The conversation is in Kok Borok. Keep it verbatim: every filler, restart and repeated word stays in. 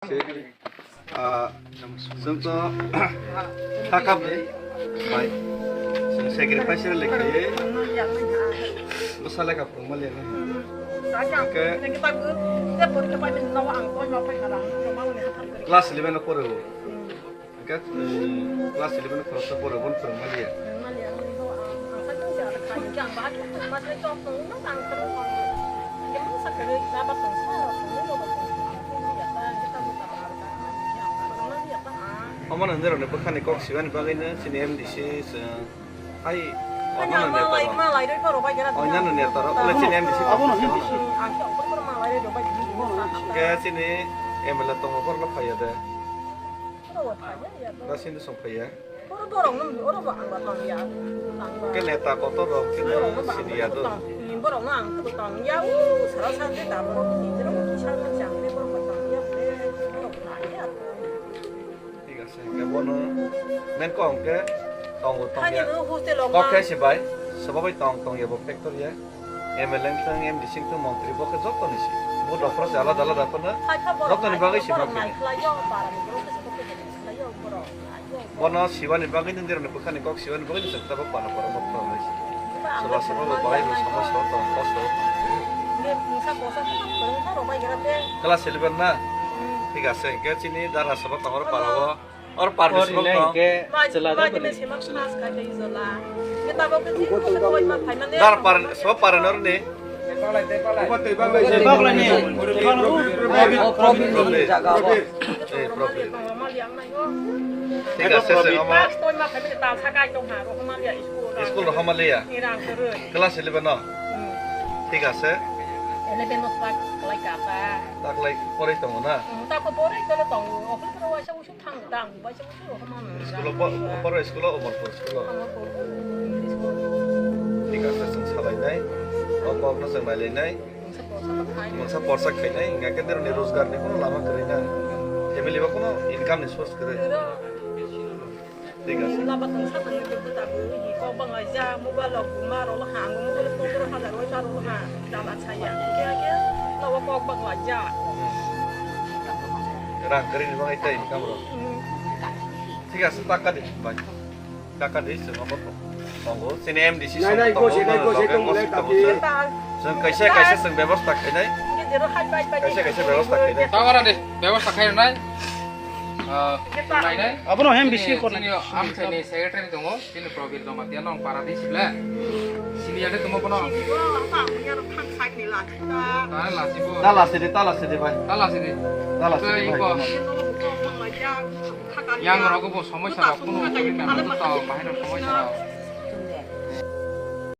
Ah, chwng to thakam ni bai. Chwng sacrifice le khaye. Bwsa lekha phung mali. Ke class eleven o pore. Ke, eh, class eleven khoroksa pore, oboni phwrwng maliya. Omo nang nirokni bwkhani kok siwani bagwino chini M D C chwng hai oinano neta rok. Oinano neta rok, ole chini M D C. Abono M D C. Ke chini M L A tongo, borokno phaiya de. Oro thangya, ya, to. Oro borok nung, oro bo ang ba tong ya. Ang ba. Ke neta kotor rok, ke borok no ba ang sini ya ba to. Tong, borok no ang to tong ya, u, sara sara de da borok ni, borok ni sara sara de borok ba tong ya, borok ba ya. Thik ase, ke bono, men ko ang ke, tong tong ya. Hanya no hostel o. Kok ma. Ke si bai, sebab bai tong tong ya bo factory ya. M L A wngthang, M D C wngthang, montri bo khe joto ni si. Bo dophra se alada alada phano joto ni bagwi si ma phini. Bono siwani bagwi nung deroni bwkhani kok siwani bagwi nung chwng tabuk pana pora ma phwrwng lai si. Soba soba bo bahai bo somosya tong kosto. Class eleven na? Thik ase, hwnkhe chini dara soba tongro para o. Or par ni sibok no. Ke chwla da bani. Dar par, so par nor ni. Baglai ni. Baglai ni. Problem. Problem. Eh, problem. Thik ase, se omo. School rohoma liya. Class eleven no. Thik ase. Eleven no tak kalai kapa. Taklai poroi tongo na. Tako poroi tono tongo. School o bo, opor school o, Omorpur school o. Thik ase, chwng salainai. O kokno chwng nailainai. Mungsa porsa khainai, hingkha khe deroni rojgar ni kono lama kwrwi na. Family bo kono income ni source kwrwi. Thik ase. Rang kwrwi ni bagwi tei income rok. Thik ase, taka di, bai. Taka di, chwng obo tongo. Chini M D C song tongo, loge mosik tongo. Chwng kaisa, kaisa chwng bebosta khainai. Kaisa, kaisa bebosta khainai. Tawara de, bebosta khainai. Ah, nainai. Abono M D C chini, kornai. Chini amchaini secretary tongo, chini Probir Jamatia nong para di sible. Sini ade tongmo kono. Tara lasibo. Ta lasi di, ta lasi di, bai. Ta lasi di. Ta lasi di, bai. Yang rogo bo somosya rok kuno uri na to bahai rok somosya rok.